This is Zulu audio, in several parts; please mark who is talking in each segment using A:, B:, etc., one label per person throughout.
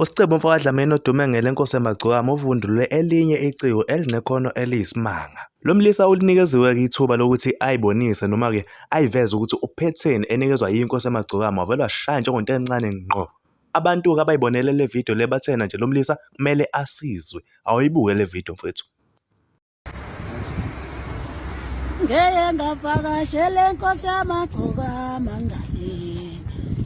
A: USicebi umfokaDlamini odume ngelenkosi yamagcokama uvundulule elinye iciko elinekhono eliyisimanga. Lo mlisa ulinikeziwe-ke ithuba lokuthi ayibonise noma-ke ayiveze ukuthi uphetheni enikezwa yinkosi yamagcokama wavele washaya njengonto encane ngqo. Abantu-ke abayibonele le video le bathena nje lo mlisa kumele asizwe. Awuyibuke le video mfethu.
B: Ngeke ngavakashela inkosi yamagcokama ngale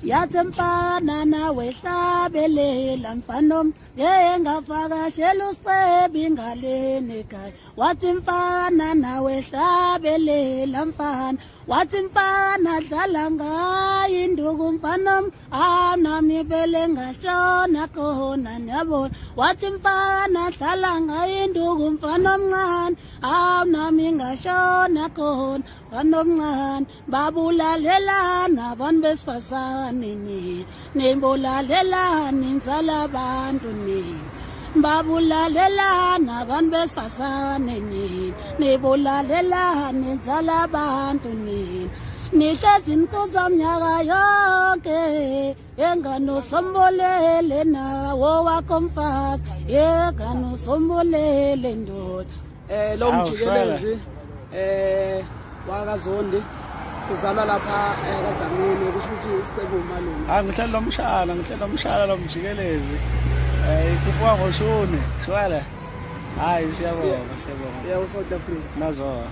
B: yathi mfana nawe hlabelela mfana ngeke ngavakashela usicebi ngaleni ekhaya wathi mfana nawe hlabelela mfana wathi mfana dlala ngayo induku mfana Ah nami vele ngashona khona niyabona wathi mfana dlala ngayo induku mfana omncane ah nami ngashona khona mfana omncane babulalelana abantu besifazane nini nibulalelana inzala abantu nini babulalelana abantu besifazane nini nibulalelana inzala abantu nini nihlezi nikuza mnyaka yonke enganosombolele nawo wakho mfazi enganosombolele ndoda
C: eh lo mjikelezi eh wakaZondi uzalwa lapha eh, kaDlamini kusho ukuthi uSicebo umalume.
D: Hayi ngihleli nomshana, ngihleli nomshana lo mjikelezi. Eh ikhuphuka ngoshuni, shwele. Hayi siyabonga, siyabonga.
C: Yeah, uSouth Africa.
D: Nazo.